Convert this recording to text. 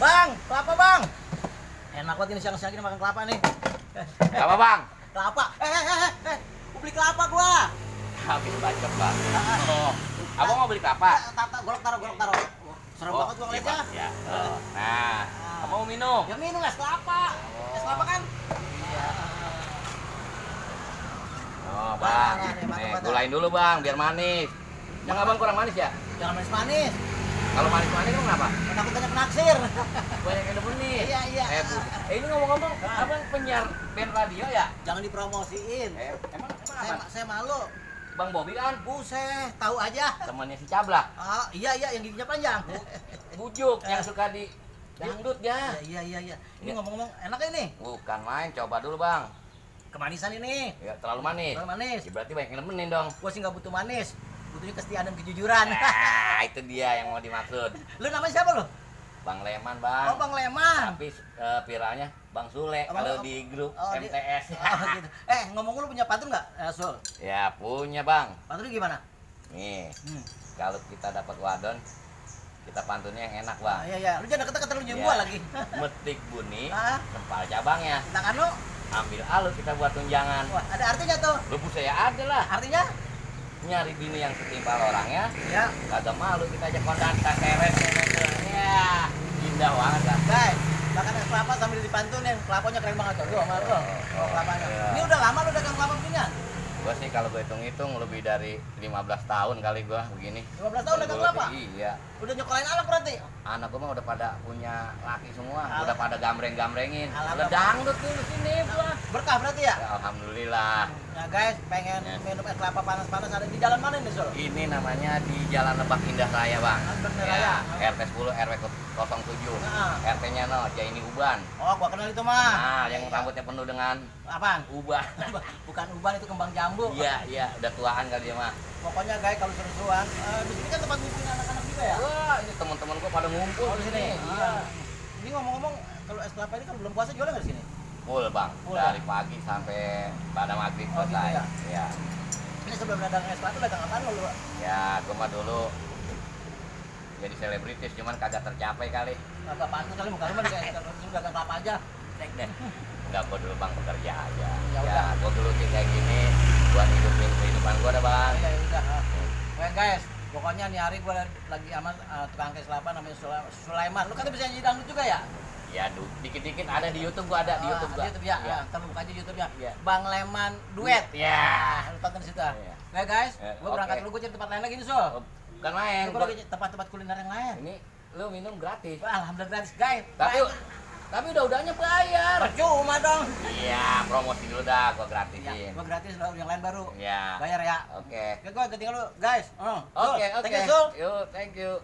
Bang, kelapa bang. Enak banget ini siang-siang ini makan kelapa nih. Apa bang? Kelapa. Gua beli kelapa gua. Habis bacot bang. Oh, abang mau beli kelapa? Golok taruh. Serem banget gua ngeliatnya. Ya. Nah, abang mau minum? Ya minum es kelapa. Es kelapa kan? Iya. Oh bang, nih gulain dulu bang, biar manis. Yang abang kurang manis ya? Jangan manis-manis. Kalau manis-manis kan kenapa? Takut banyak naksir. Banyak yang demenin. Iya. Ini ngomong-ngomong, abang penyiar band radio ya? Jangan dipromosiin. Emang apa? Saya malu. Bang Bobi kan? Buset, tahu aja. Temannya si Cablak. Ah, iya yang giginya panjang. Bujuk yang suka di dangdut ya. Iya. Ini Ya. ngomong-ngomong enak ini. Bukan main, coba dulu bang. Kemanisan ini. Ya, terlalu manis. Terlalu manis. Ya, berarti banyak yang nemenin dong. Gua sih nggak butuh manis. Butuhnya kesetiaan dan kejujuran. Nah, itu dia yang mau dimaksud. Lu namanya siapa lu? Bang Leman bang. Oh, Bang Leman. Tapi viralnya Bang Sule kalau di grup MTS. Gitu. Ngomong lu punya pantun nggak, Sul? Ya punya bang. Pantunnya gimana? Nih, kalau kita dapat wadon, kita pantunnya yang enak bang. Iya. Lu jangan deket-deket lu nyium Ya. gua lagi. Metik buni, Ah. sempal cabangnya. Tangan lu, Ambil alus kita buat tunjangan. wah, ada artinya tuh. Lupus saya ada lah. Artinya? Nyari bini yang setimpal orangnya. Ya. Kagak malu kita aja kondan seret. Ya, indah banget kan. Guys, makan es kelapa sambil dipantunin. Kelapanya keren banget tuh. Gua sama lu. Kelapanya. Iya. Ini udah lama lu dagang kelapa beginian? Gua sih kalau gue hitung-hitung lebih dari 15 tahun kali gua begini. 15 tahun dagang kelapa? Iya. Udah nyokolain anak berarti? Anak gua mah udah pada punya laki semua, Alah. udah pada gambreng-gambrengin. Alah, Udah dangdut dulu sini gua. Berkah berarti ya? Ya, alhamdulillah. Nah guys, pengen Ya. minum es kelapa panas-panas ada di jalan mana nih, Sul? Ini namanya di Jalan Lebak Indah Raya, Bang. Indah Ya, Raya. RT 10 RW 07. Nah. RT-nya no, Jaini Uban. Oh, gua kenal itu mah. Nah, yang rambutnya penuh dengan Apaan? uban. Bukan uban, itu kembang jambu. Iya, udah tuaan kali dia mah. Pokoknya guys, kalau seru-seruan, di sini kan tempat ngumpulin anak-anak juga ya? Wah, ini teman-teman gua pada ngumpul Oh, di di sini. sini. Iya. Ini ngomong-ngomong, kalau es kelapa ini kan belum puasa jualan nggak di sini? Full, Bang. Full, Dari pagi sampai pada maghrib Oh, gitu selesai. ya? Ya. Ini sebelum dagang es kelapa, dagang apaan lu? Ya, gua mah dulu jadi selebritis, cuman kagak tercapai kali. Agak pantas kali muka lu mah dagang kelapa aja. Cek deh. Enggak, gua dulu bang bekerja aja. Ya udah. Gua dulu sih kayak gini buat hidupin kehidupan gua dah bang. Ya udah. Oke guys, pokoknya nih hari gua lagi sama tukang es kelapa namanya Sulaiman. Lu kan bisa nyanyi dangdut juga ya? Ya, dikit-dikit ada di YouTube gua ada di YouTube gua. Di YouTube ya. Iya. Ntar lu buka aja YouTube-nya. Iya. Bang Leman duet. Iya. Lu tonton di situ. Iya. Oke guys, gua Oke. berangkat dulu, gua cari tempat lain lagi nih, Sul. Oh, bukan main. Gua lagi tempat-tempat kuliner yang lain. Ini lu minum gratis. Wah, alhamdulillah gratis, guys. Tapi udah-udahnya bayar. Percuma dong. Iya, promosi dulu dah gua Ya, gratisin. gua gratis loh, yang lain baru. Iya. Bayar ya. Oke. Oke, gua tinggal lu, guys. Oke. Thank you, Sul. Yuk, thank you.